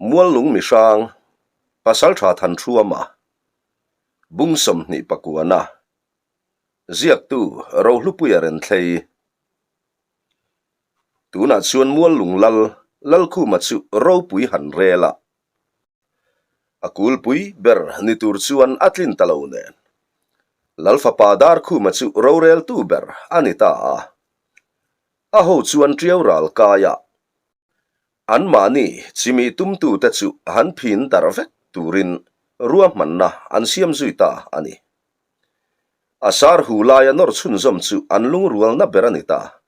Muallung mihrang, Pasaltha Thanthruama, Bung 29-a, Ziaktu Rohlupuia Renthlei. Tunah chuan Muallung lal, Lalkhuma chu ropui han rel a. A kulpui ber ni tur chuan a tlin ta lo nen. Lalfapa Darkhuma chu roreltu ber a ni ta a. A ho chuan Tiau ral kaia Anmahni chimi tumtute chu han phin darh vek turin ruahmanna an siam zui ta a ni. A sar hu laia nawr chhunzawm chu an lungrualna ber a ni ta.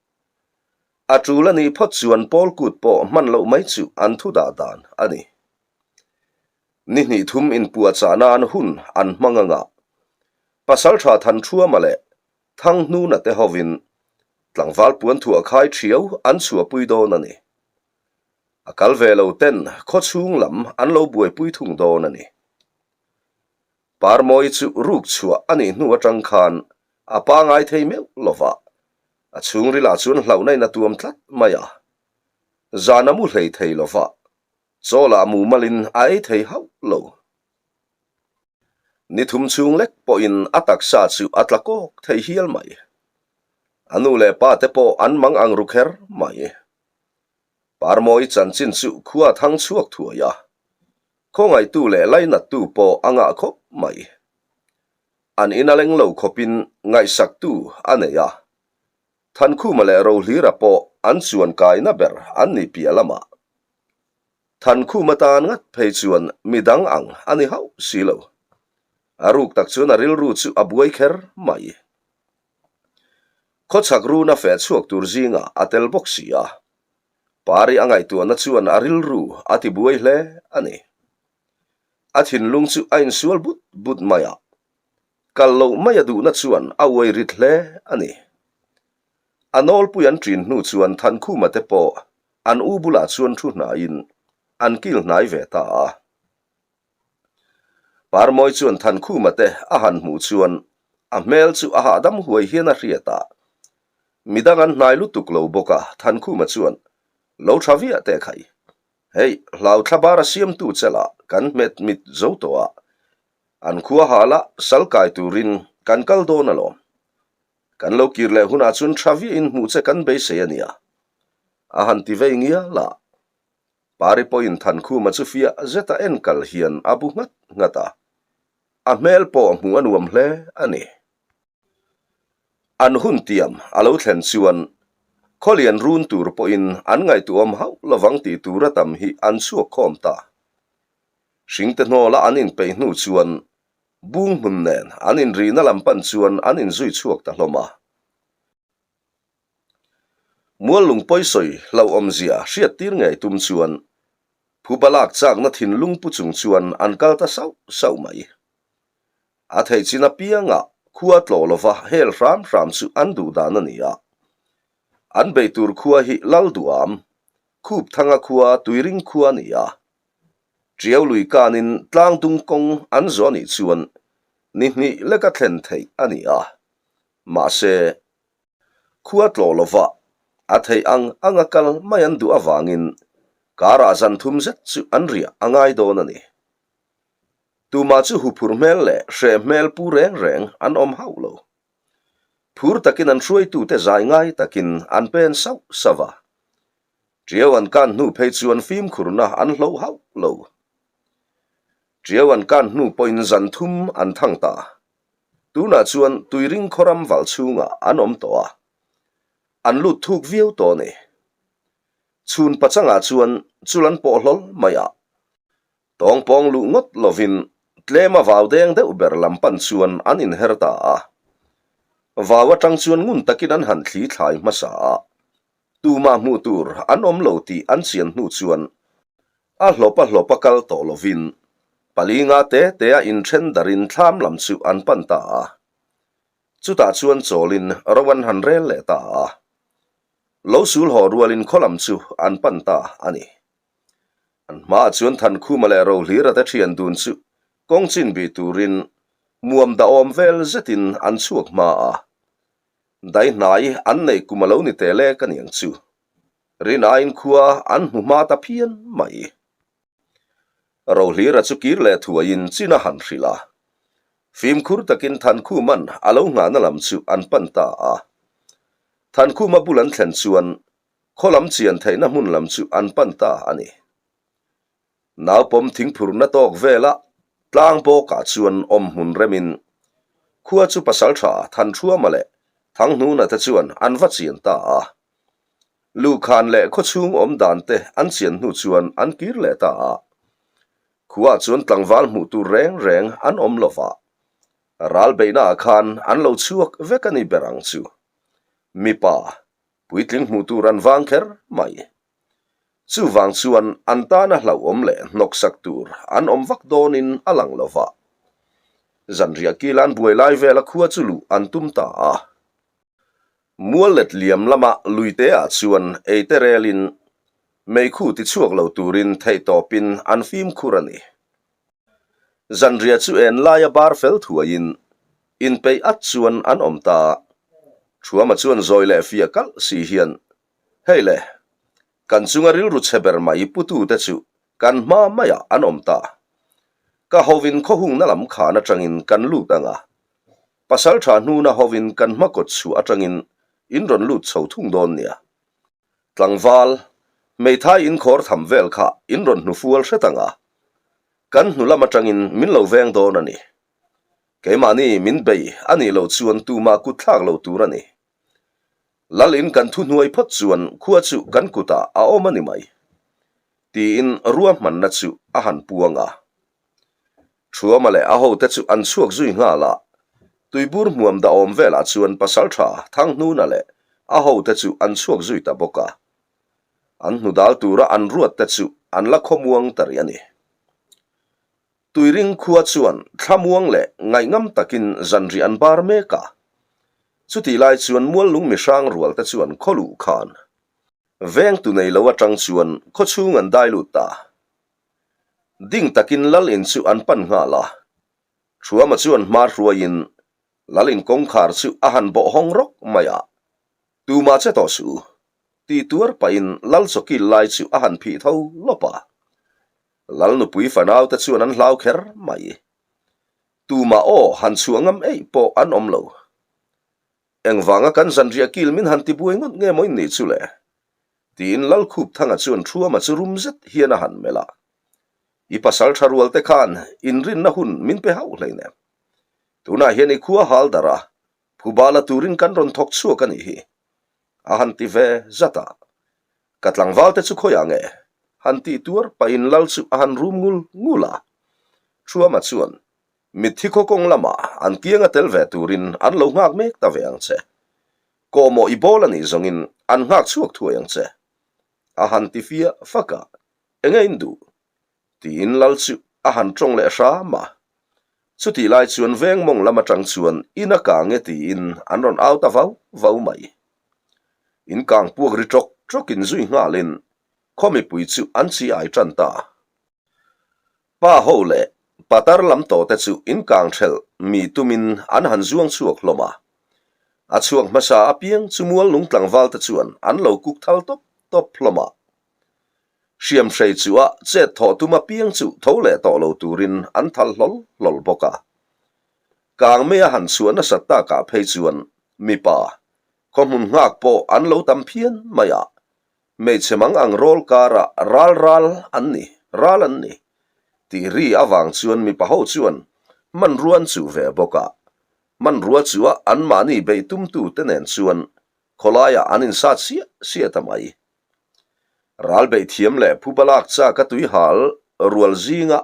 A tul a nih phawt chuan pawl kut pawh hman loh mai chu an thu dah dan a ni. Ni hnih thum inpuahchah nan hun an hmang anga Pasaltha Thanṭhuama leh Thanghnuna te hovin tlangval puan thuah khai thiau an chhuahpui dawn a ni. A kal ve lo ten khawchhung lam an lo buaipui thung dawn a ni. Parmawi chu ruk chhuah a nih hnu atang khan a pangai thei meuh lo va, a chhungrilah chuan hlauhna in a tuam tlat mai a. Zan a mu hlei thei lo va, chaw lah mumalin a ei thei hauh lo. Ni thum chhung lek pawhin a taksa chu a tla kawk thei hial mai. A nu leh pa te pawh an mang ang ru kher mai. Parmawi chanchin chu khua thang chhuak thuai a, khawngaihtu leh lainattu pawh a ngah khawp mai. An in a leng lo khawpin ngaihsaktu a nei a, Thankhuma leh Rohlira pawh an chuan kaina ber an nih piah lamah. Thankhum atan ngat phei chuan mi dang ang a ni hauh si lo. A ruk tak chuan a rilru chu a buai kher mai. Khawchhak runa feh chhuak tur zingah a tel bawk si a. Pari a ngaihtuahna chuan a rilru a ti buai hle a ni. A thinlung chu a insual but but mai a. Kal loh mai a duhna chuan a uai rit hle a ni. A nawlpui an ṭin hnu chuan Thankhuma te pawh An u bulah chuan thu hnaiin an kil hnai ve ta a. Parmawi chuan Thankhuma te a han hmuh chuan a hmel chu a hahdam huai hian a hriat a. Midang an hnai lutuk lo bawk a, Thankhuma chuan, Lo tha viah teh khai. Hei, hlau thla bar a siamtu che lah kan hmet mit zo tawh a. An khua hala sal kai turin kan kal dawn alawm. Kan lo kir leh hunah chuan tha viahin hmuh che kan beisei a nia. A han ti vei ngial a. Pari pawhin Thankhuma chu fiah zeta en kal hian a bu nghat nghat a. A hmel pawh hmuh a nuam hle a ni. An hun tiam a lo thlen chuan khawlian run tur pawhin an ngaihtuahawm hauh lovang tih tura tam hi an chhuak khawm ta. Hringte hnawla an inpeih hnu chuan Bung hmun nen an inrihna lam pan chuan an inzui chhuak ta hlawm a. Muallung pawisawi hlauhawmzia hriattir ngei tum chuan phuba lak chakna thinlung pu chung chuan an kal ta sauh sauh mai. A theih chin apiangah khua tlawh lova hel hram hram chu an duh dan a ni a. An bei tur khua hi Lalduam, Khupthanga khua Tuiring khua a ni a. Tiau lui kanin tlang dung kawng an zawh anih chuan ni hnih leka thlen theih a ni a, mahse, khua tlawh lova a theih ang anga kal mai an duh avangin karah zan thum zet chu an riah a ngai dawn a ni. Tumah chu huphurh hmel leh hreh hmel pu reng reng an awm hauh lo. Phur takin an hruaitute zai ngai takin an pen sauh sauh a. Tiau an kan hnu phei chuan fimkhurna an hloh hauh lo. Tiau an kan hnu pawhin zan thum an thang ta. Tunah chuan Tuiring khawram val chhungah an awm tawh a. An lut thuk viau tawh a ni. Chhun pachangah chuan chul an pawh hlawl mai a. Tawngpawng luh ngawt lovin tlema vau deng deuh ber lam pan chuan an inher ta a. Vau atang chuan ngun takin an han thli thlai hmasa a. Tumah hmuh tur an awm lo tih an chian hnu chuan a hlawp a hlawp a kal tawh lovin palinga te te a inthen darin thlam lam chu an pan ta a. Chutah chuan chawlin ro an han rel leh ta a. Lo sul haw rualin khaw lam chu an pan ta a ni. An hmaah chuan Thankhuma leh Rohlira te thian dun chu kawng chin bih turin muam dahawm vel zetin an chhuak hma a. Daihnai an neih kum a lo ni teh lek a niang chu. Rinaiin khua an hmu hma ta phian mai. Rohlira chu kir leh thuaiin chin a han hrilh a. Fimkhur takin Thankhuma'n a lo nghahna lam chu an pan ta a. Thankhuma bul an thlen chuan khaw lam chian theihna hmun lam chu an pan ta a ni. Naupawm thingphurna tawk vela tlang bawkah chuan awm hmun remin khua chu pasaltha Thanṭhuama leh Thanghnuna te chuan an va chian ta a. Luhkhan leh khawchhung awm dan te an chian hnu chuan an kir leh ta a. Khuaah chuan tlangval hmuh tur reng reng an awm lo va. Ral beihnaah khan an lo chhuak vek a ni ber ang chu. Mipa, puitling hmuh tur an vang kher mai. Chuvang chuan an tana hlauhawm leh hnawksak tur an awm vak dawnin a lang lo va. Zanriah kil an buai lai vela khua chu luh an tum ta a. Mual let liam lama luiteah chuan eite relin meikhu tichhuak lo turin theihtawpin an fimkhur a ni. Zanriah chu en laia bar fel thuaiin inpeih at chuan an awm ta. Thuama chuan zawi leh fiah kalh si hian, Hei le, kan chunga rilru chhe ber mai putute chu kan hma maiah an awm ta. Ka hovin khawhungna lam khan atangin kan lut ang a, pasal tha hnuna hovin kan hma kawt chhuah atangin in rawn lut chho thung dawn nia. Tlangval, hmeithai inkhawr tham vel kha in rawn hnu fual hret ang a, kan hnu lam atangin min lo veng dawn a ni. Keimahni min bei a nih loh chuan tumah kut thlak lo tur a ni. Lal in kan thuhnuai phawt chuan khua chu kan kutah a awm a ni mai, tiin ruahmanna chu a han puang a. Thuama leh a hote chu an chhuak zui nghal a, tuibur hmuam dahawm velah chuan pasaltha Thanghnuna leh a hote chu an chhuak zui ta bawk a. An hnudal tura an ruat te chu an la khawmuang ta rih a ni. Tuiring khua chuan thlamuang leh ngaihngam takin zanriah an bar mek a. Chutih lai chuan Muallung mihrang rual te chuan khaw luh khan vengtu nei lo atang chuan khawchhung an dai lut ta. Ding takin lal in chu an pan nghal a, Thuama chuan hma hruaiin lal in kawngkhar chu a han bawh hawng rawk mai a, Tumah che tawh suh u, tih tuar pahin lal chawkil lai chu a han phih tho lawp a. Lal nupui fanau te chuan an hlau kher mai. Tumah aw han chhuah ngam eih pawh an awm lo. Engvanga kan zanriah kil min han tibuai ngawt nge maw in nih chu le? Tiin Lalkhupthanga chuan Thuama chu rum zet hian a han melh a. I pasal tha rual te khan inrinna hun min pe hauh hleinem. Tunah hian i khua hal darh a, phuba la turin kan rawn thawk chhuak a nih hi. A han ti ve zat a. Ka tlangval te chu khawiah nge? Han tih tuar pahin Lal chu a han rum ngul ngul a. Thuama chuan Mitthi khaw kawng lamah an kianga tel ve turin an lo nghak mek ta ve ang che. Kawhmawh i bawl a nih zawngin an nghak chhuak thuai ang che. A han ti fiah fak a, Enge in duh? Tiin Lal chu a han tawng leh hram a. Chutih lai chuan veng mawng lam atang chuan in a kang e tiin an rawn au ta vau vau mai. In kang puak ri tawk tawkin zui nghalin khaw mipui chu an chi ai tan ta. Pa ho leh patar lam tawh te chu in kang thelh mi tumin an han zuang chhuak hlawm a. A chhuak hmasa apiang chu mual lung tlangval te chuan an lo kuk thal tawp tawp hlawm a. Hriamhrei chu a chet thawh tum apiang chu tho leh tawh lo turin an thal hlawl hlawl bawk a. Kang mei a han chhuah nasat takah phei chuan mipa khaw hmun nghak pawh an lo tam phian mai a. Hmeichhe mang ang rawl karah ral ral an ni, ral an ni, tih ri avang chuan mipa ho chuan hmanrua an chuh ve bawk a. Hmanrua chu a anmahni beih tumtute nen chuan khawlaiah an insat siah siah ta mai. Ral beih thiam leh phuba lak chak a tuihal rual zinga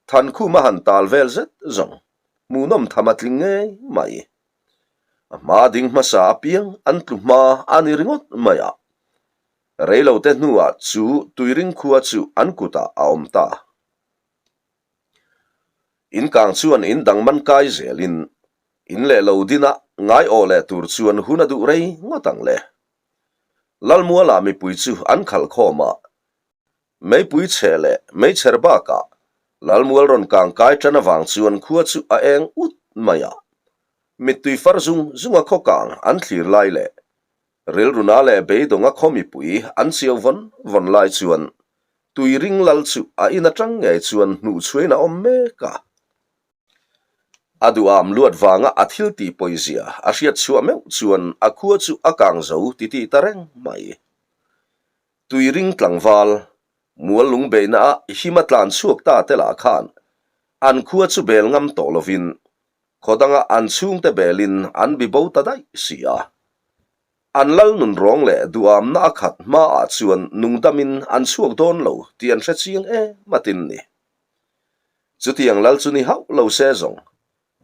Thankhuma han tal vel zet zawng hmuhnawm tham a tling ngei mai. A hma ding hmasa apiang an tlu hma a ni ringawt mai a. Reilote hnuah chu tuiring khua chu an kutah a awm ta. In kang chuan in dang man kai zelin in leh lo dina ngai awh leh tur chuan hun a duh rei ngawt ang le. Lalmualah mipui chu an khalh khawm a, Meipui chhe leh meichher bakah Lalmual rawn kang kai tan avang chuan khua chu a eng ut mai a. Mittui far zung zunga khaw kang an thlir lai leh rilruna leh beidawnga khaw mipui an chiau vawn vawn lai chuan. Tuiring lal chu a in atang ngei chuan hnuhchhuain a awm mek a. A duham luat vanga a thil tih pawizia a hriat chhuah meuh chuan a khua chu a kang zo titih ta reng mai. Tuiring tlangval, mual lungbeihna a hima tlan chhuak ta te lah khan an khua chu bel ngam tawh lovin khaw danga an chhungte belin an bi bo ta daih si a. An lal nun rawng leh duhamna a khat hmaah chuan nungdamin an chhuak dawn lo tih an hre chiang em atin ni. Chutiang lal chu ni hauh lo se zawng,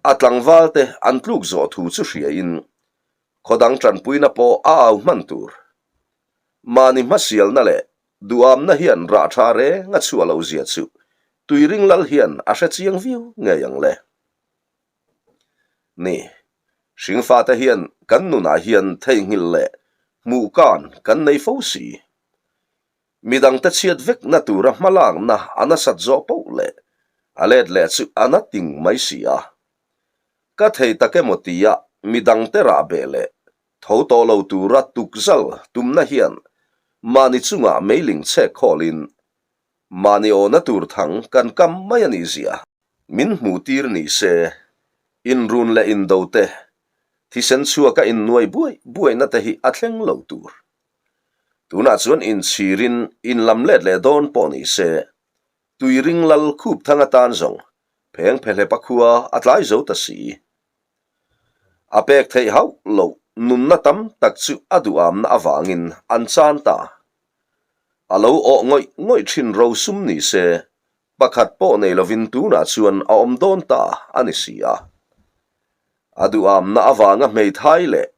a tlangval te an tluk zawh thu chu hriain khaw dang tanpuina pawh a au hman tur. Mahni hmasialna leh duhamna hian rah tha reng a chhuah loh zia chu Tuiring lal hian a hre chiang viau ngei ang le. Ni, hringfate hian kan nunah hian theihnghilh leh hmuh kan kan nei fo si. Midangte chhiat vekna tura hmalakna a nasat zawh poh leh a let leh chu a na ting mai si a. Ka thei tak emaw tia midangte rah beh leh tho tawh lo tura tukzal tumna hian mahni chungah meiling chhek khawlin mahni awhna tur thang kan kam mai a nih zia. Min hmuh tir ni se, inrun leh indo te, thisen chhuaka innuai buai buaina te hi a thleng lo tur. Tunah chuan inchhirin inlam let leh dawn pawh ni se, Tuiring lal khup thang atan zawng pheng phehlepa khua a tlai zo ta si. A pek theih hauh loh nunna tam tak chu a duhamna avangin an chan ta. A lo awh ngawih ngawih thin rosum ni se, pakhat pawh nei lovin tunah chuan a awm dawn ta a ni si a. A duhamna avanga hmeithai leh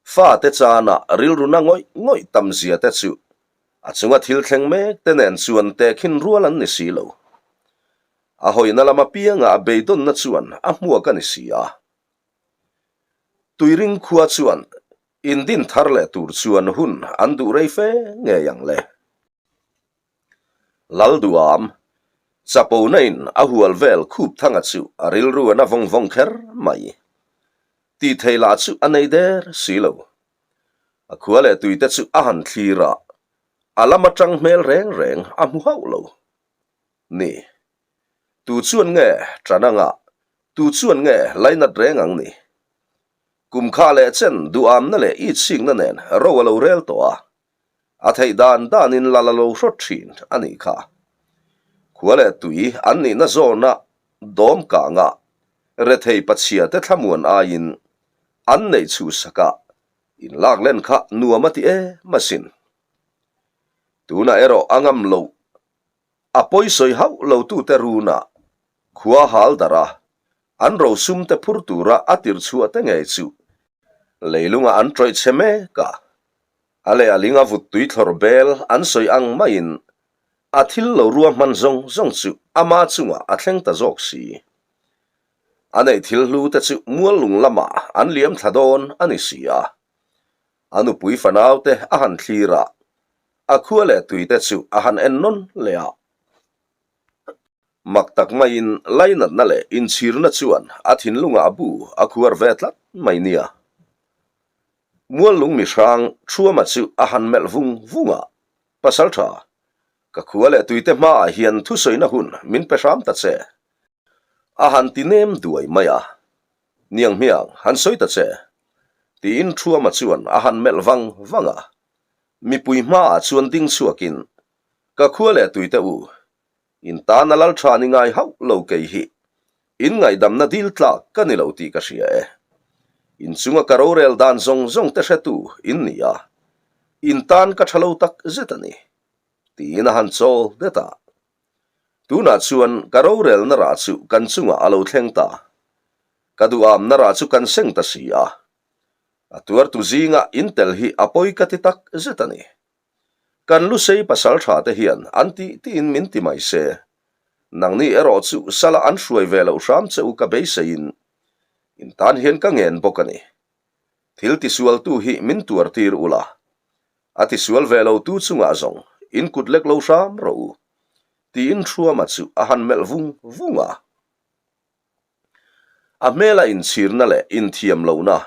fate chana rilruna ngawih ngawih tam zia te chu a chunga thil thleng mek te nen chuan tehkhin rual an ni si lo. A hawina lam apianga a beidawnna chuan a hmuak a ni si a. Tuiring khua chuan indin thar leh tur chuan hun an duh rei fe ngei ang le. Lalduam, Chapona in a hual vel khup thanga chu a rilru a na vawng vawng kher mai. Tih thei lah chu a nei der si lo. A khua leh tui te chu a han thlir a, a lam atang hmel reng reng a hmu hauh lo. Ni. Tu chuan nge tan anga, tu chuan nge lainat reng ang ni? Kum kha leh chen duhamna leh itsikna nen ro a lo rel tawh a, A theih dan danin lal a lo hrawt thin a nih kha. Khua leh tui an nihna zawna dawm kanga rethei pachhia te thlamuan aiin an neih chhuhsakah inlak len kha nuam a ti em asin. Tunah erawh a ngam loh a pawisawi hauh lo tute runah khua hal darh a, an rosum te phur tura a tirchhuah te ngei chu leilungah an tawih chhe mek a. A leh a ling a vut tui thlawr bel an sawi ang maiin a thil lo rua hman zawng zawng chu ama chungah a thleng ta zawk si. A neih thil hlu te chu muallung lamah an liam thla dawn a ni si a. A nupui fanau te a han thlir a, a khua leh tui te chu a han en nawn leh a. Mak tak maiin lainatna leh inchhirna chuan a thinlungah a bu a khuar ve tlat mai nia. Muallung mihrang Thuama chu a han melh vung vung a, Pasal tha, ka khua leh tuite hmaah hian thusawina hun min pe hram ta che. A han ti nem duai mai a, Niang hmiang, han sawi ta che. Tiin Thuama chuan a han melh vang vang a. Mipui hmaah chuan ding chhuakin, Ka khua leh tuite u, In tana lal tha ni ngai hauh lo kei hi in ngaihdamna dil tlak ka ni lo tih ka hria e. In chunga ka rorel dan zawng zawng te hretu in ni a, in tan ka tha lo tak zet a ni, tiin a han chawl det a. Tunah chuan ka rorelna rah chu kan chungah a lo thleng ta. Ka duhamna rah chu kan seng ta si a. A tuartu zinga in tel hi a pawi ka ti tak zet a ni. Kan Lusei pasal tha te hian an tih tiin min ti mai se. Nangni erawh chu sala an hruai ve loh hram che u ka beiseiin in tan hian ka ngen bawk a ni. Thil tisualtu hi min tuar tir ula, a tisual ve lo tu chungah zawng in kut lek lo hram rawh u, tiin Thuama chu a han melh vung vung a. A hmela inchhirna leh inthiam lohna,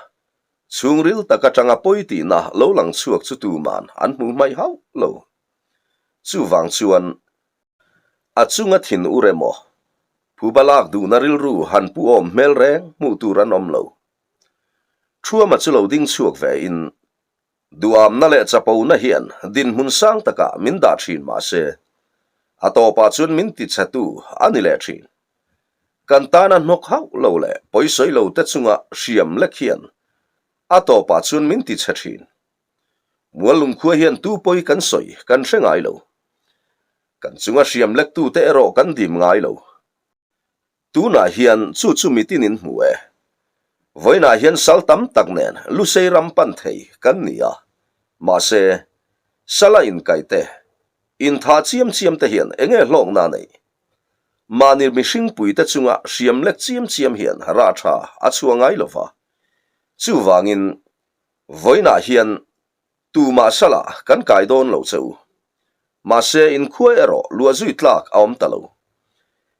chhungril tak atanga pawi tihna lo lang chhuak chu tuman an hmuh hmaih hauh lo. Chuvang chuan a chunga thin ur emaw, phuba lak duhna rilru han pu awm hmel reng hmuh tur an awm lo. Thuama chu lo ding chhuak ve in, Duamna leh chapona hian dinhmun sang takah min dah thin mah se, a tawpah chuan min tichhetu a ni leh thin. Kan tana hnawk hauh lo leh pawisawi lo te chunga hriam lek hian a tawpah chuan min tichhe thin. Muallungkhua hian tu pawi kan sawi kan hre ngai lo. Kan chunga hriam lektute erawh kan dim ngai lo. Tunah hian chu chu mitin in hmu e. Vawiinah hian sal tam tak nen Lusei ram pan thei kan ni a. Mahse, sala inkaih te, intha chiam chiam te hian enge hlawkna a neih? Mahni mihringpuite chunga hriam lek chiam chiam hian rah tha a chhuah ngai lo va. Chuvangin, Vawiinah hian tumah salah kan kai dawn lo che u. Mahse inkhua erawh luah zui tlak a awm ta lo.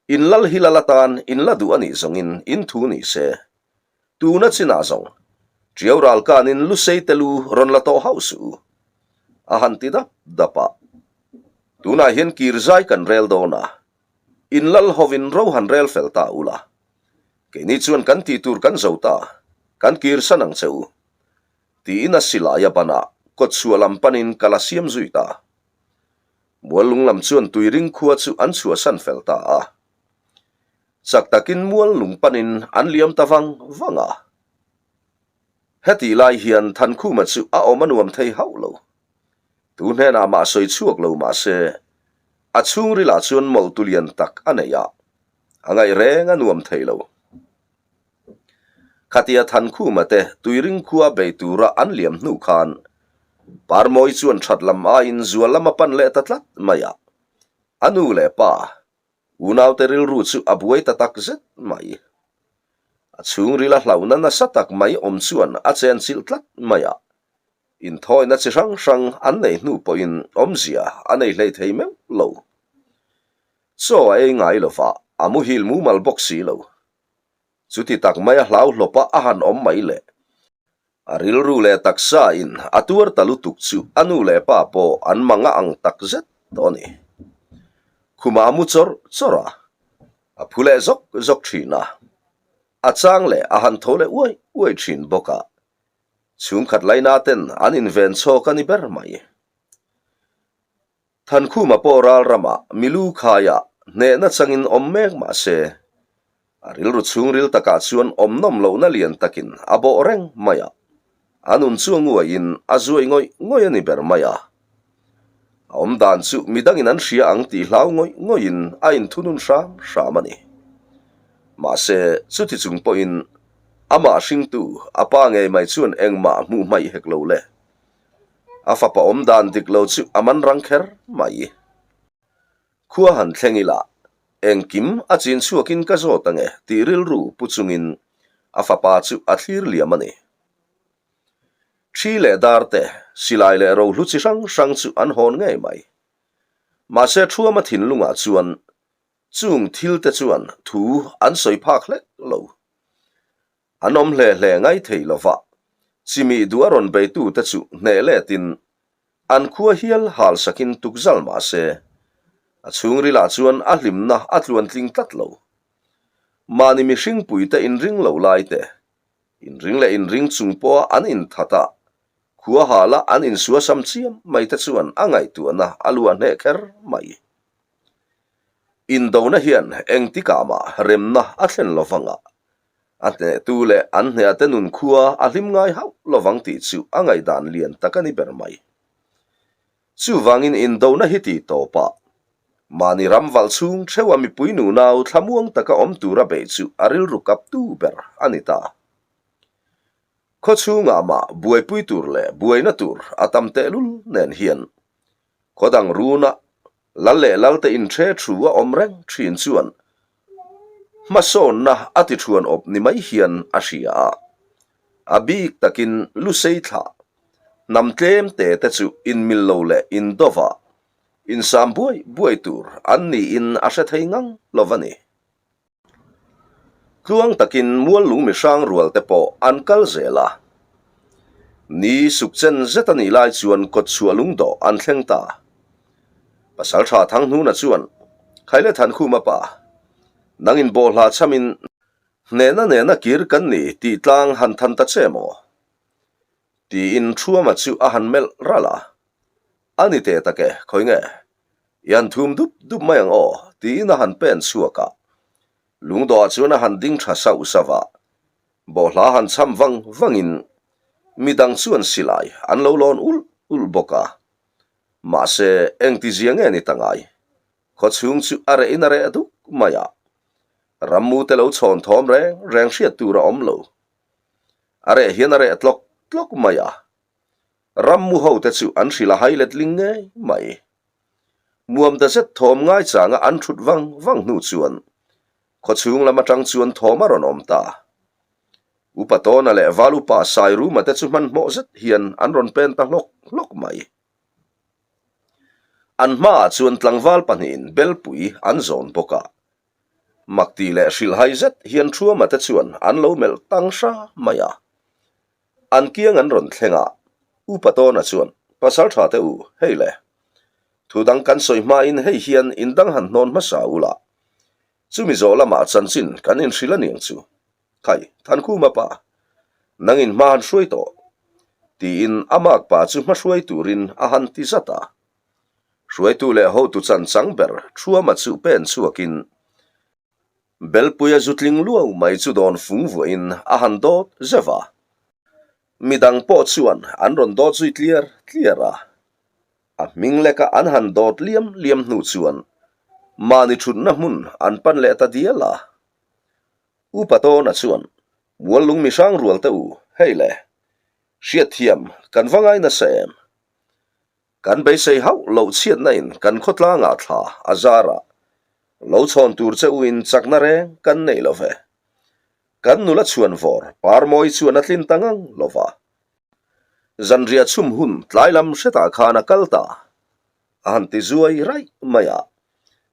In lal hi lal atan in la duh a nih zawngin in thu ni se. Tuna chinah zawng Tiau ral kanin Lusei te lu rawn la tawh hauh suh u. A han ti dap dap a. Tunah hian kir zai kan rel dawn a. In lal hovin ro han rel fel ta ula. Keini chuan kan tih tur kan zo ta, kan kirsan ang che u. Tiin a silai a ban a, kawtchhuah lam panin kal a siam zui ta. Muallung lam chuan tuiring khua chu an chhuahsan fel ta a. Chak takin muallung panin an liam ta vang vang a. Hetih lai hian Thankhuma chu a awm a nuam thei hauh lo. Tu hnenah mah sawi chhuak lo mah se, a chhungrilah chuan mawlhtu lian tak a nei a. A ngaih reng a nuam thei lo. Khatia Thankhuma te tuiring khua bei tura an liam hnu khan Parmawi chuan that lam aiin zual lam a pan leh ta tlat mai a. A nu leh pa unaute rilru chu a buai ta tak zet mai. A chhungril a hlauhna nasa tak mai awm chuan a chenchilh tlat mai a. Inthawina chi hrang hrang an nei hnu pawhin awmzia a nei hlei thei meuh lo. Chaw a ei ngai lo va, a muhil mumal bawk si lo. Chuti tak mai a hlau hlawp a, a han awm mai le. A rilru leh taksa in a tuar ta lutuk chu a nu leh pa pawh an mang a ang tak zet tawh a ni. Khumah a mu chawrh chawrh a, a phu leh zawk zawk thin a. A chang leh a han tho leh uai uai thin bawk a. Chhungkhat laina ten an inven chhawk a ni ber mai. Thankhuma pawh ral ramah milu khaiah hnehna changin awm mek mah se, a rilru chhungril takah chuan awm nawm lohna lian takin a bawh reng mai a, a nun chu a nguaiin a zuai ngawih ngawih a ni ber mai a. A awm dan chu midangin an hria ang tih hlau ngawih ngawihin a inthunun hram hram a ni. Mahse, chuti chung pawhin amah hringtu a pa ngei mai chuan engmah hmuh hmaih hek lo le. A fapa awm dan dik lo chu a man rang kher mai. Khua han thleng ila, engkim a chin chhuakin ka zawt ange tih rilru pu chungin a fapa chu a thlir liam a ni. Thi leh dar te, silai leh rohlu chi hrang hrang chu an hawn ngei mai. Mahse Thuama thinlungah chuan chung thil te chuan thu an sawi phak hlek lo. An awm hle hle ngai thei lo va, chimih duh a rawn beitute chu hneh letin an khua hial hal sakin tukzal mah se, a chhungrilah chuan a hlimna a tluantling tlat lo. Mahni mihringpuite inring lo lai te, inring leh inring chung pawha an inthat a, khua hala an insuasam chiam mai te chuan a ngaihtuahna a luah hneh kher mai. Indona hian engtikah mah remna a thlen lo vangah A hnehtu leh an hnehate nun khua a hlim ngai hauh lovang tih chu a ngaihdan lian tak a ni ber mai. Chuvangin indona hi tih tawpah mahni ram valh chhung theuha mipui nunau thlamuang taka awm tura beih chu a rilru kaptu ber a ni ta. Khaw chhungah mah buaipui tur leh buaina tur a tam tehlul nen hian Khaw dang runa lal leh lalte inhre thu a awm reng thin chuan hmasawnna a ti thuan awp ni mai hian a hria a. A bik takin Lusei thlah hnam tlem te te chu inmil lo leh indova insam buai buai tur an niin a hre thei ngang lo va ni. Tluang takin muallung mihrang rual te pawh an kal zel a. Ni suk chen zet a nih lai chuan kawtchhuah lungdawh an thleng ta. Pasalṭha Thanghnuna chuan, Khaile Thankhuma pa, nangin bawhhla chhamin hnehna nena kir kan ni tih tlang han than ta che maw? Tiin Thuama chu a han melh ralh a. A ni teh tak e, khawi nge? I han thum dup dup mai ang aw, tiin a han pen chhuak a. Lungdawhah chuan a han ding tha sauh sauh a. Bawhhla han cham vang vangin midang chuan silai an lo lawn ulh ulh bawk a. Mahse, engtizia nge ni ta ngai? Khawchhung chu a reh in a reh duk mai a. Rammute lo chhawn thawm reng reng hriat tur a awm lo. A reh hian a reh tlawk tlawk mai a. Rammu hote chu an hrilh a hai letling ngei mai. Muam ta zet thawm ngaichanga an thut vang vang hnu chuan khawchhung lam atang chuan thawm a rawn awm ta. Upa Tawna leh Val Upa Sairuma te chu hmanhmawh zet hian an rawn pen ta hlawk hlawk mai. An hmaah chuan tlangval pahnihin belpui an zawn bawk a. Makti leh hrilhhai zet hian Thuama te chuan an lo melh tang hra mai a. An kiang an rawn thleng a, Upa Tawna chuan, Pasal tha teh u, hei le. Thu dang kan sawi hmain hei hian in dang han hnawn hmasa ula. Chumi zawh lamah chanchin kan inhrilh aniang chu. Khai, Thankhuma pa, nangin hma han hruai tawh. Tiin a mak pa chu hma hruai turin a han ti zat a. Hruaitu leh hotu chan chang ber Thuama chu pen chhuakin, Belpuia zu tling luau mai chu dawn fung vuahin a han dawt zeuh a. Midang pawh chuan an rawn dawt zui tliar tliar a. A hming leka an han dawt liam liam hnu chuan mahni thutna hmun an pan leh ta dial a. Upa Tawna chuan, Muallung mihrang rual te u, hei le, hriatthiam kan va ngai nasa em? Kan beisei hauh loh chhiatna in kan khawtlangah thla a zar a, lo chhawn tur che u in chakna reng kan nei lo ve. Kan nula chhuan vawr Parmawi chuan a tlin ta ngang lo va. Zanriah chhum hun tlai lam hretah khan a kal ta. A han ti zuai raih mai a,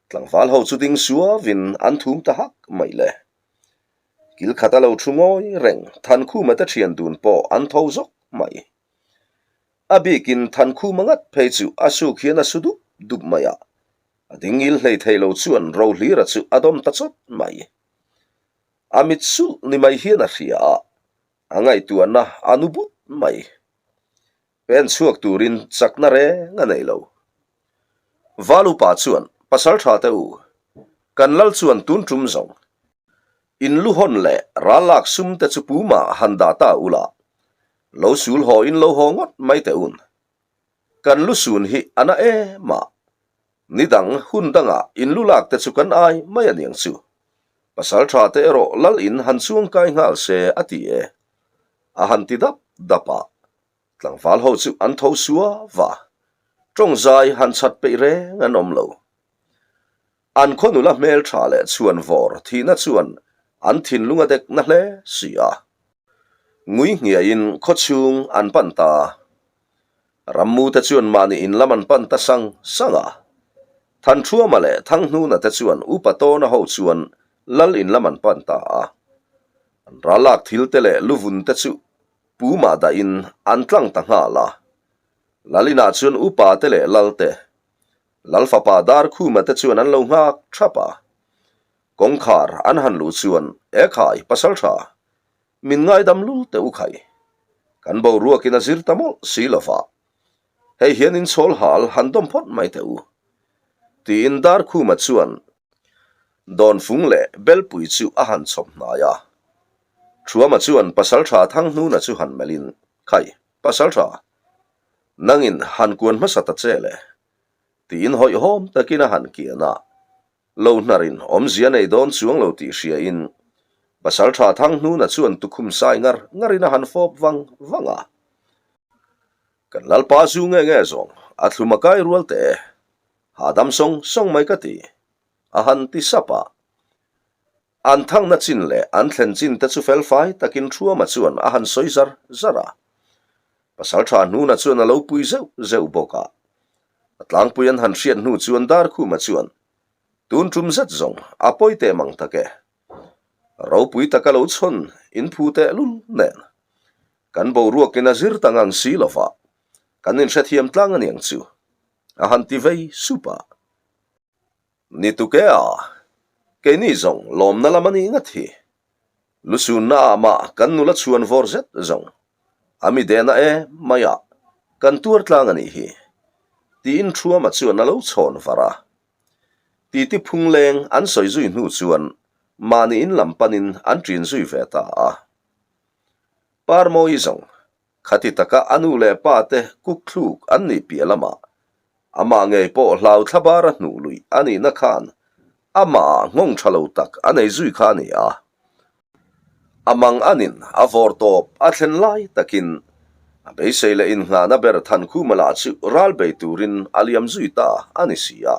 tlangval ho chu ding suavin an thum ta hak mai le. Kil khat a lo thu ngawi reng Thankhuma te thian dun pawh an tho zawk mai. A bikin Thankhuma ngat phei chu a suk hian a su dup dup mai a, a ding ngil hlei thei lo chuan Rohlira chu a dawm ta chawt mai. A mit sulh ni mai hian a hria a, a ngaihtuahna a nu but mai. Pen chhuak turin chakna reng a nei lo. Valupa chuan, Pasal tha teh u, kan lal chuan tun tum zawng. In lu hawn leh ral lak sum te chu puma han dah ta ula, lo sul haw in lo haw ngawt mai teh un. Kan lu sun hi a na em a, ni dang hun dangah in lu lak te chu kan ai mai a niang chu. Pasal tha te erawh lal in han chuang kai nghal se a ti e. A han ti dap dap a, Tlangval ho chu an tho sua va, tawng zai han chhat peih reng an awm lo. An khaw nula hmel tha leh chhuan vawr thihna chuan an thinlung a dek na hle si a. Ngui nghiaiin khaw chhung an pan ta. Rammu te chuan mahni in lam an pan ta sang sang a. Thanṭhuama leh Thanghnuna te chuan Upa Tawna ho chuan lal in lam an pan ta a. An ralak thil te leh luvun te chu Pu mah dahin an tlang ta nghal a. Lalinah chuan upa te leh lal te, Lal fapa Darkhuma te chuan an lo nghak thap a. Kawngkhar an han luh chuan, E khai, pasal tha, min ngaidam lul teh u khai. Kan boruakin a zir ta mawlh si lo va. Hei hian inchhawl hal han dawm phawt mai teh u. Tiin Darkhuma chuan Dawnfung leh Belpui chu a han chhawp hnai a. Thuama chuan Pasaltha Thanghnuna chu han melhin, Khai, Pasaltha, nangin han kuan hmasa ta che le, tiin hawihhawm takin a han kian a. Lo hnarin awmzia nei dawn chuang lo tih hriain Pasaltha Thanghnuna chuan tukhum sai ngar ngarin a han fawp vang vang a. Kan Lalpa zu nge nge zawng, a thlum a kai rual teh e, hahdam sawng sawng mai ka ti, a han ti sap a. An thangna chin leh an thlen chin te chu felfai takin Thuama chuan a han sawi zar zar a. Pasaltha Hnuna chuan a lo pui zeuh zeuh bawk a. A tlangpui an han hriat hnu chuan Darkhuma chuan, Tun tum zet zawng a pawi teh mang tak e. Ropui taka lo chhawn in phu teh lul nen. Kan boruakin a zir ta ngang si lova, kan inhrethiam tlang aniang chu, a han ti vei sup a. Ni tuke a, keini zawng lawmna lam a nih ngat hi. Lusunna ah mah kan nula chhuan vawr zet zawng a mi dehna e mai ah kan tuar tlang a nih hi, tiin Thuama chuan a lo chhawn var a. Titi phungleng an sawi zui hnu chuan mahni in lam panin an ṭin zui ve ta a. Parmawi zawng Khati taka a nu leh pa te kuk thluk an nih piah lamah amah ngei pawh hlau thlabara hnuh luih a nihna khan amahah nghawng tha lo tak a nei zui kha a ni a. A mang anin a vawr tawp a thlen lai takin a beisei leh innghahna ber Thankhuma lah chu ral bei turin a liam zui ta a ni si a.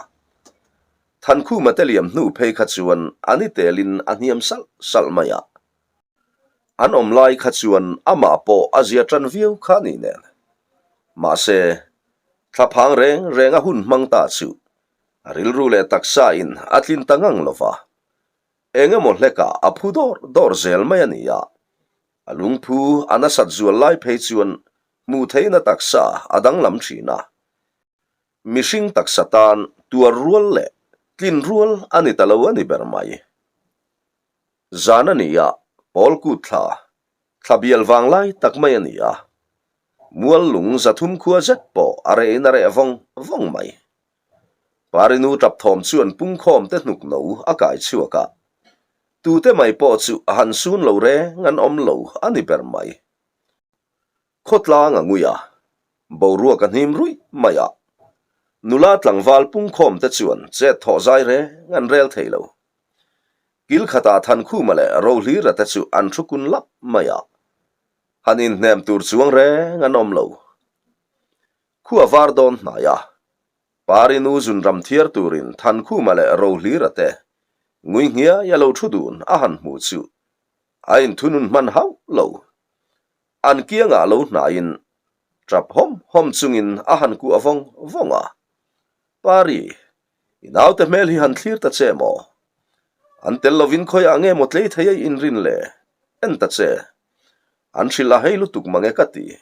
Thankhuma te liam hnu phei kha chuan a ni telin a hniam salh salh mai a. An awm lai kha chuan amah pawh a zia tan viau kha ni nen. Mahse, thlaphang reng reng a hun hmang ta chu a rilru leh taksa in a tlin ta ngang lo va. Eng emaw hlekah a phu dawr dawr zel mai a ni a. A lungphu a nasat zual lai phei chuan hmuh theihna taksa a danglam thin a. Mihring taksa tan tuar rual leh tlin rual a ni ta lo a ni ber mai. Zan a ni a, Paul kut thla, thla bial vang lai tak mai a ni a. Mual lung 300 khua zet pawh a reh in a reh vawng vawng mai. Parinu tap thawm chuan pungkhawm te hnuk no a kai chhuak a. Tute mai pawh chu a han sun lo reng an awm lo a ni ber mai. Khawtlang a ngui a, boruak a hnim ruih mai a. Nula tlangval pungkhawm te chuan chet thawh zai reng an rel thei lo. Kil khatah Thankhuma leh Rohlira te chu an thu kun lap mai a, han inhnem tur chuang reng an awm lo. Khua var dawn hnai a, Pari nu zunram thiar turin Thankhuma leh Rohlira te ngui nghiai a lo thu dun a han hmu chu a inthunun hman hauh lo. An kiangah lo hnaiin tap hawm hawm chungin a han kuah vawng vawng a, Pari, I naute hmel hi han thlir ta che maw? An tel lovin khawiah nge maw tlei thei ei inrin le? En ta che. An hrilh a hei lutuk mange ka ti.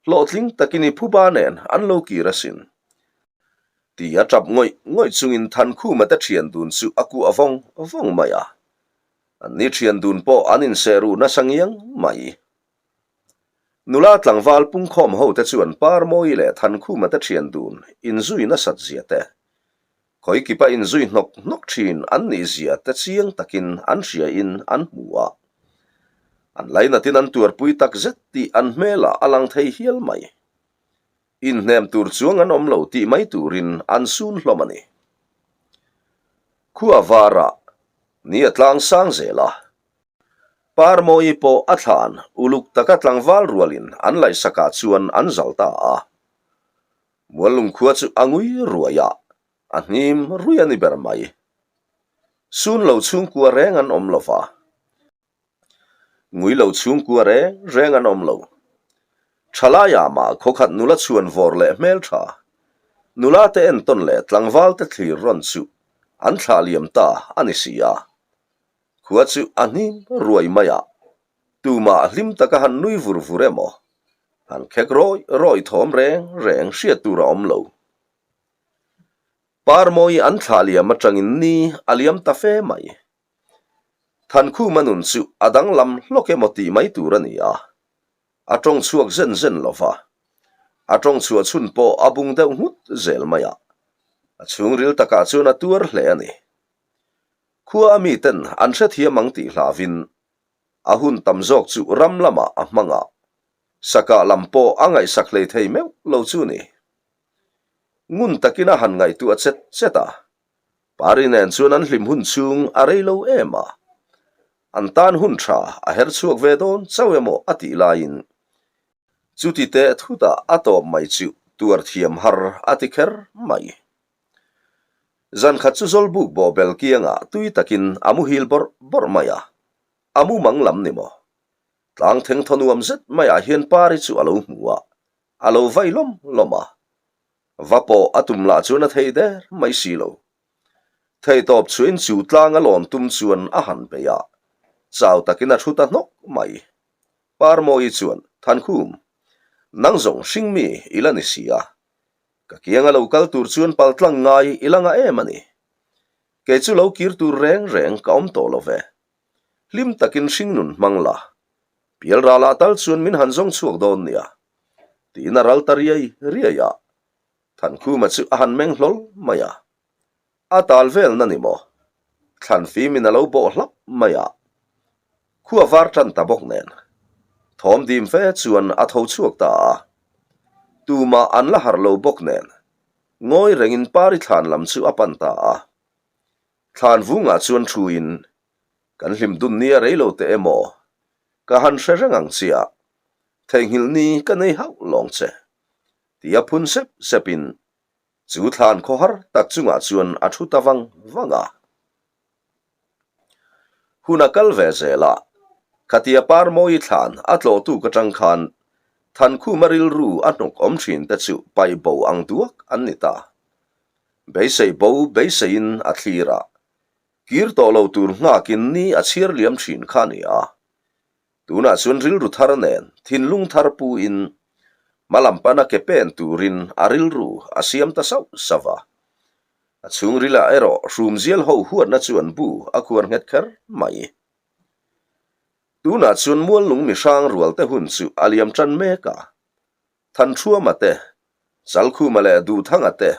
Hlawhtling takin i phuba nen an lo kir asin. Ti a tap ngawih ngawih chungin Thankhuma te thian dun chu a kuah vawng vawng mai a. Anni thian dun pawh an inseh ruh nasa ngiang mai. Nula tlangval pungkhawm ho te chuan Parmawi leh Thankhuma te thian dun inzui nasat zia te, khawi kipa inzui hnawk hnawk thin an nih zia te chiang takin an hria in an hmu a. An lainatin an tuarpui tak zet tih an hmelah a lang thei hial mai. Inhnem tur chuang an awm lo tih mai turin an sun hlawm a ni. Khua varah ni a tlang sang zel a. Parmawi pawh a thlan uluk taka tlangval rualin an laihsakah chuan an zal ta a. Muallung khua chu a ngui ruai a, a hnim rui a ni ber mai. Sun lo chhungkua reng an awm lo va. Ngui lo chhungkua reng reng an awm lo. Thalaiah mah khawkhat nula chhuan vawr leh hmeltha, nula te entawn leh tlangval te thlir rawn chu an thlah liam ta a ni si a. Khua chu a hnim ruai mai a, tumah hlim taka han nui vur vur emaw, han khek rawi rawi thawm reng reng hriat tur a awm lo. Parmawi an thlah liam atangin ni a liam ta fe mai. Thankhuma nun chu a danglam hlawk emaw tih mai tur a ni a, a tawng chhuak zen zen lo va, a tawng chhuah chhun pawh a bung deuh nghut zel mai a, a chhungril takah chuan a tuar hle a ni. Khua a miten an hrethiam ang tih hlavin a hun tam zawk chu ram lamah a hmang a, sakah lam pawh a ngaihsak hlei thei meuh lo chu ni. Ngun takin a han ngaihtuah chet chet a, Pari nen chuan an hlim hun chhung a rei lo em a, an tan hun tha a her chhuak ve dawn chauh emaw a tih laiin chuti teh thutah a tawp mai chu tuar thiam har a ti kher mai. Zan khat chu Zawlbuk bawhbel kiangah tui takin a muhil bawrh bawrh mai a, a mumang lam ni maw? Tlang theng thaw nuam zet maiah hian Pari chu a lo hmu a, a lo vai lawm lawm a. Va pawh a tum lah chuan a thei der mai si lo. Theihtawp chuin chu tlang a lawn tum chuan a han bei a, chau takin a thu ta hnawk mai. Parmawi chuan, Thankhum, nang zawng hring mi i la ni si a, Ka kianga lo kal tur chuan paltlang ngai i la ngah em a ni. Kei chu lo kir tur reng reng ka awm tawh lo ve. Hlim takin hringnun hmang la. Pial ralah tal chuan min han zawng chhuak dawn nia. Tiin a ral ta riai riai a. Thankhuma chu a han meng hlawl mai a. A tal vel na ni maw? Thlan fimin a lo bawh hlap mai a. Khua var tan ta bawk nen. Thawm dim fe chuan a tho chhuak ta a. Tumah an la harh lo bawk nen. Ngawi rengin Pari thlan lam chu a pan ta a. Thlan vungah chuan thuin, Kan hlim dun ni a rei lo teh emaw? Ka han hre reng ang chia. Theihnghilh ni ka nei hauh lawng che. Tia phun sep sepin Chu thlan khawhar tak chungah chuan a thu ta vang vang a. Hun a kal ve zel a, khatia Parmawi thlan a tlawhtu ka tang khan Thankhuma rilru a hnawk awm thin te chu paih bo ang duak an ni ta. Beisei bo beiseiin a thlir a, kir tawh lo tur nghakin ni a chhiar liam thin kha a ni a. Tunah chuan rilru thar nen thinlung thar puin hmalam pana ke pen turin a rilru a siam ta sauh sauh a. A chhungrilah erawh hrumzial ho huatna chuan bu a khuar nghet kher mai. Tunah chuan muallung mihrang rualte hun chu a liam tan mek a. Thanṭhuama te, Chalkhuma leh Duhthanga te,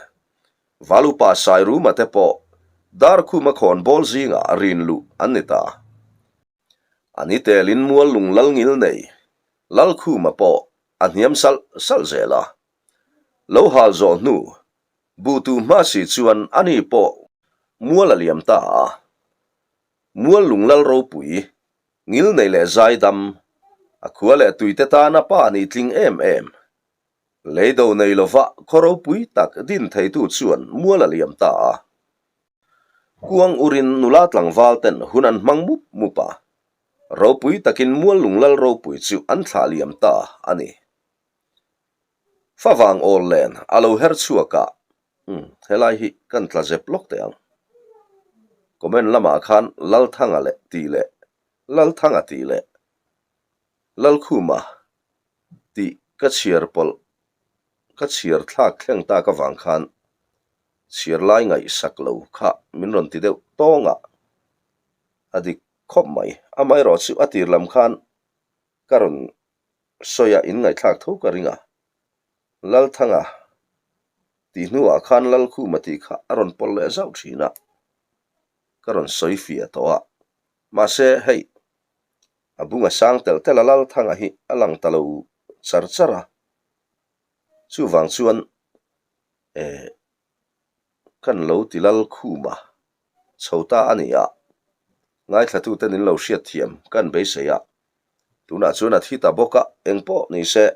Valupa Sairuma te pawh Darkhuma khawnbawl zingah rin luh an ni ta. A ni telin Muallung Lalngil nei Lalkhuma pawh a hniam salh salh zel a. Lo hal zawh hnu, buhtu hma si chuan ani pawh mual a liam ta a. Muallung Lal ropui, ngilnei leh zaidam, a khua leh tuite tana pa nih tling em em. Leido nei lova khaw ropui tak din theitu chuan mual a liam ta a. Kuang urin nula tlangval ten hun an hmang mup mup a, ropui takin Muallung Lal ropui chu an thlah liam ta a ni. Favang awl len a lo her chhuak a, umm helai hi kan tla zep lawk teh ang. Comment lamah khan Lalthanga leh tih leh Lalthanga tih leh Lalkhuma tih ka chhiar pawlh ka chhiar thlak thleng tak avang khan chhiar lai ngaihsak lo kha min rawn ti deuh tawng a, a dik khawp mai. Amaherawh chu a tir lam khan ka rawn sawi a, in ngaihthlak tho ka ring a. Lalthanga tih hnuah khan Lalkhuma tih kha a rawn pawlh leh zauh thin a, ka rawn sawi fiah tawh a. Mahse hei a bunga sang telh telh a Lalthanga hi a lang ta lo char char a, chuvang chuan eh kan lo ti Lalkhuma chho ta a ni a, ngaithlatuten in lo hriatthiam kan beisei a, tunah chuan a thi ta bawk a, engpawh ni se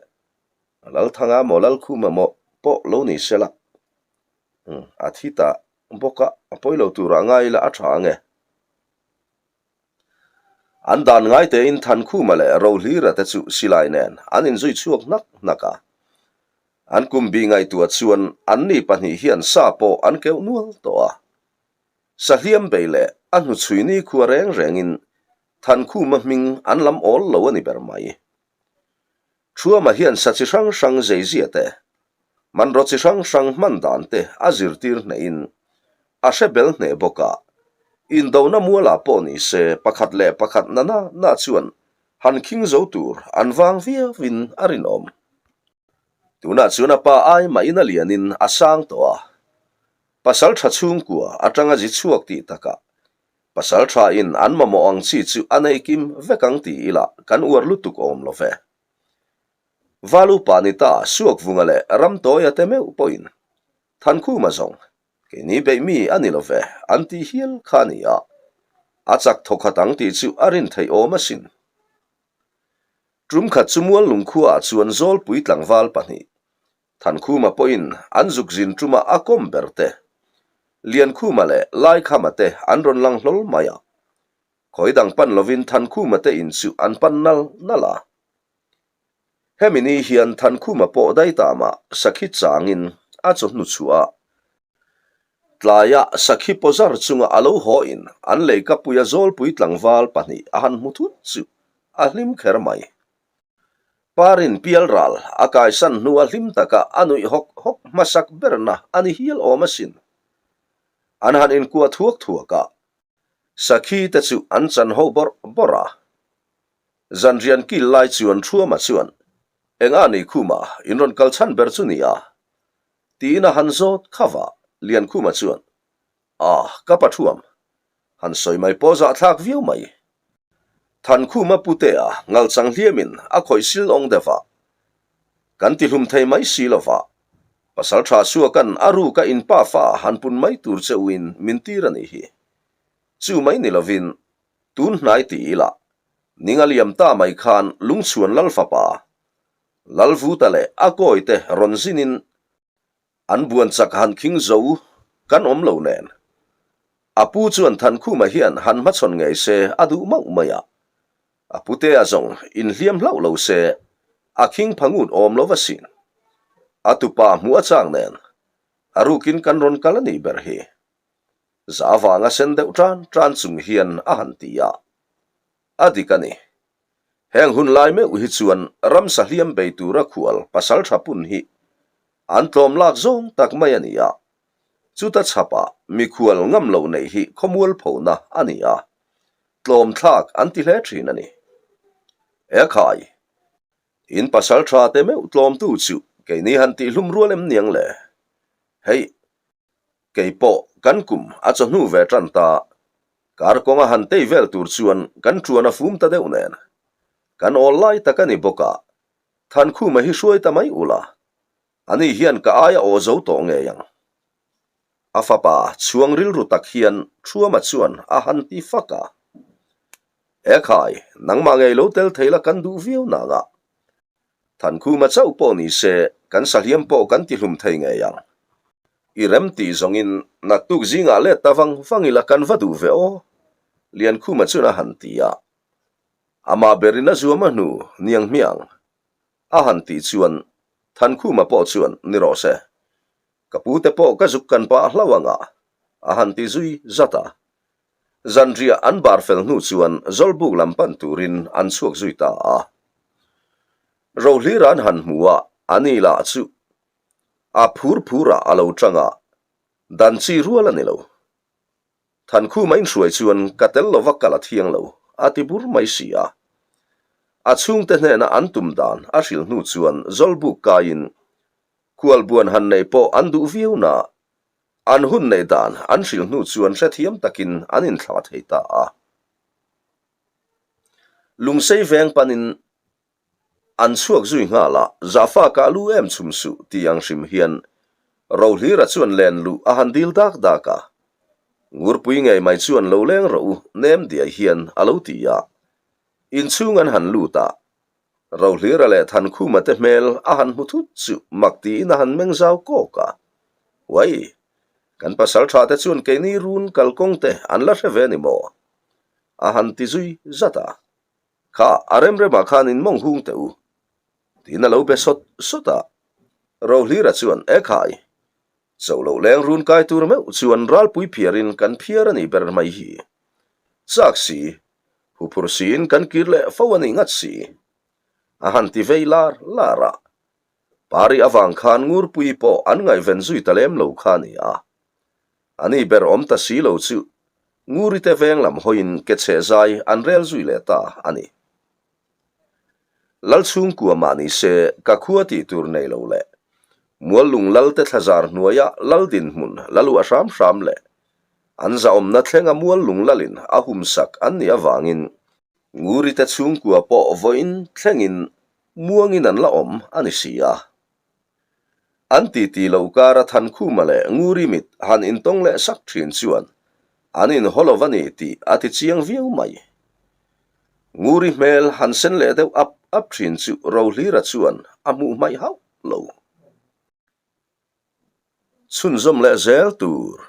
Lalthanga maw Lalkhuma maw pawh lo ni se la, a thi ta bawk a, a pawi lo turah ngai ila a tha ang e. An dan ngai tein Thankhuma leh Rohlira te chu silai nen an inzui chhuak hnak hnak a. An kum bi ngaihtuah chuan anni pahnih hian sa pawh an keuh nual tawh a. Sahliam bei leh a hnuchhui nikhua reng rengin Thankhuma hming an lam awl lo a ni ber mai. Thuama hian sa chi hrang hrang zeizia te, hmanraw chi hrang hrang hman dan te a zirtir hnehin a hre bel hneh bawk a. Indona mualah pawh ni se pakhat leh pakhat na na na chuan han khing zo tur an vang viauin a rinawm. Tunah chuan a pa ai mahin a lianin a sang tawh a. Pasal tha chhungkua atanga zi chhuak tih takah Pasal tha in an mamawh ang chi chu a nei kim vek ang ti ila kan uar lutuk awm lo ve. Valupa ni ta Suakvunga leh Ramtawia te meuh pawhin Thankhuma zawng keini beih mi a ni lo ve an ti hial kha a ni a, a chak thawkhat ang tih chu a rin theih awm asin. Tum khat chu Muallung khuaah chuan Zawlpui tlangval pahnih Thankhuma pawhin an zuk zin tuma a kawm ber te, Liankhuma leh Laikhama te an rawn lang hlawl mai a. Khawi dang pan lovin Thankhuma te in chu an pan nal nal a. Hemi ni hian Thankhuma pawh daitamah sakhi changin a chawhnu chhuah a. Tlaia sakhi pawzar chunga a lo haw in an leikapuia zawlpui tlangval pahnih a han hmu thut chu a hlim kher mai. Parin pialral a kaisan hnua hlim taka a nuih hawk hawk hmasak berna a ni hial awm asin. An han inkuah thuak thuak a, sakhi te chu an chan ho bawrh bawrh a. Zanrian kil lai chuan Thuama chuan, Enga ni Khuma, in rawn kal chhan ber chu nia? Tiin a han zawt khauh a, Liankhuma chuan, A, ka pa Thuam, han sawi mai pawh zahthlak viau mai. Thankhuma putea ngalchang hliamin a khawih sil awng deuh a, kan tihlum thei mai si lo va, pasal tha suakan a ruka in pa fa han pun mai tur che uin min tir a nih hi. Chu mai ni lovin tun hnai ti ila, ning a liam ta mai khan Lungchhuan Lal fapa, Lalvuta leh a kawite rawn zinin An buan chak han khing zo kan awm lo nen. A pu chuan Thankhuma hian han hmachhawn ngei se a duh mauh mai a. A putea zawng inhliam hlauh lo se a khing pha ngut awm lo asin. A tupa hmuh a chang nen a rukin kan rawn kal a nih ber hi. Za avanga sen deuh tan tan chung hian a han ti a. A dik a ni. Heng hun lai meuh hi chuan ramsa hliam bei tura khual pasal tha pun hi an tlawm lak zawng tak mai a ni a. Chuta chhapah mikhual ngam lo neih hi khawmual phona a ni a, tlawm thlak an ti hle thin a ni. Ekhai, in pasal tha te meuh tlawmtu chu keini han tihhlum rual em niang le? Hei, kei pawh kan kum a chawhnu ve tan ta. Kar kawnga han tei vel tur chuan kan ṭuan a fum ta deuh nen. Kan awl lai tak a ni bawk a, Thankhuma hi hruai ta mai ula, ani hian ka aia aw zo tawh ngei ang. A fapa chhuang rilru tak hian Ṭhuama chuan a han ti fak a. Ekhai, nangmah ngei lo tel thei la kan duh viau nangah. Thankhuma chauh pawh ni se, kan sahliam pawh kan tihlum thei ngei ang. I rem tih zawngin naktuk zingah let ta vang vang ila kan va duh ve aw, Liankhuma chuan a han ti a. Amah berin a zuam a hnu niang hmiang a han tih chuan Thankhuma pawh chuan ni rawh se, ka pute pawh ka zuk kan pah hlauh ang a, a han ti zui zat a. Zanriah an bar fel hnu chuan Zawlbuk lam pan turin an chhuak zui ta a. Rohlira an han hmu a, ani lah chu a phur phurah a lo tang a, dan chi rual a ni lo. Thankhuma inhruai chuan ka tel lova kal a thiang lo, a ti bur mai si a. A chhungte hnena an tum dan a hrilh hnu chuan Zawlbuk kaiin khualbuan han neih pawh an duh viau na An hun neih dan an hrilh hnu chuan hrethiam takin an inthla thei ta a. Lungsei veng panin an chhuak zui nghal a, Zahfa kah lu em chhum suh tih ang hrim hian Rohlira chuan len luh a han dil dak dak a. Ngurpui ngei mai chuan lo leng rawh u nem diai hian a lo ti a. Inchhung an han lut a, Rohlira leh Thankhuma te hmel a han hmu thut chu mak tiin a han meng zau kawk a. Uai! Kan pasal tha te chuan keini run kalkawng te an la hre ve ni maw? A han ti zui zat a. Kha, a rem remah khan in mawng hung teh u. Tiin a lo be sawt sawt a. Rohlira chuan, Ekhai! Cho loh leng run kai tur meuh chuan ralpui phiarin kan phiar a nih ber mai hi. Chak si, huphur siin kan kir leh fo a nih ngat si. A han ti vei lar lar a. Pari avang khan Ngurpui pawh an ngaihven zui ta lem lo kha a ni a. A ni ber awm ta si lo chu Nguri te veng lam hawiin ke chhe zai an rel zui leh ta a ni. Lal chhungkua mah ni se ka khua tih tur nei lo leh Muallung lal te thlazar hnuaia lal dinhmun la luah hram hram leh an zahawmna thlenga Muallung lalin a humsak an nih avangin Nguri te chhungkua pawh vawiin thlengin muangin an la awm a ni si a. An titi lo kara Thankhuma leh Nguri mit han intawng leh sak thin chuan an inhaw lo a ni tih a ti chiang viau mai. Nguri hmel han sen leh deuh ap ap thin chu Rohlira chuan a hmuh hmaih hauh lo. Chhunzawm leh zel tur.